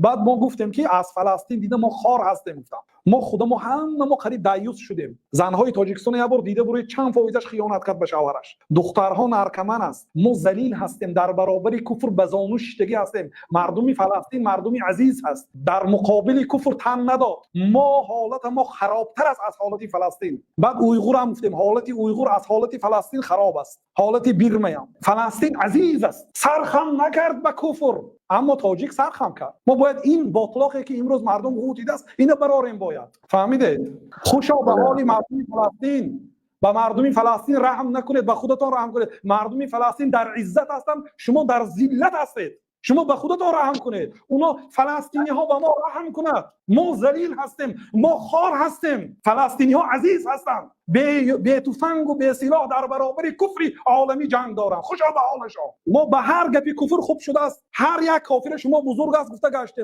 Баъд мо гуфтем, ки аз Фаластин дида мо хор ҳастем. Гуфтам, мо худамо ҳама мо қариб даюс шудем. Занҳои Тоҷикистон як бор дида буроед, чанд фоизаш хиёнат кард ба шавҳараш. Духтарҳо наркоман аст. Мо залил ҳастем, дар баробари куфр ба зону шиштагӣ ҳастем. Мардуми Фаластин мардуми азиз ҳаст, дар муқобили куфр тан надод. Мо ҳолати мо харобтар аст аз ҳолати Фаластин. Баъд уйғур ҳам гуфтем, ҳолати уйғур аз ҳолати Фаластин хароб аст, ҳолати Бирмаям. Фаластин азиз аст, сар хам накард ба куфр, аммо тоҷик сар хам кард. Мо бояд ин ботлоқе, ки имрӯз мардум ғӯтидааст, ина барорем бояд. Фаҳмидед? Хушо ба ҳоли мардуми Фаластин. Ба мардуми Фаластин раҳм накунед, ба худатон раҳм кунед. Мардуми Фаластин дар иззат ҳастанд, шумо дар зиллат ҳастед. Шумо ба худатон раҳм кунед. Уно фаластиниҳо ба мо раҳм кунад. Мо залил ҳастем, мо хор ҳастем, фаластиниҳо азиз ҳастанд, бетуфангу бесилоҳ дар баробари куфри оламӣ ҷанг доранд. Хушо ба ҳолашон. Мо ба ҳар гапи куфр хуб шудааст, ҳар як кофира шумо бузург аст гуфта гаштем.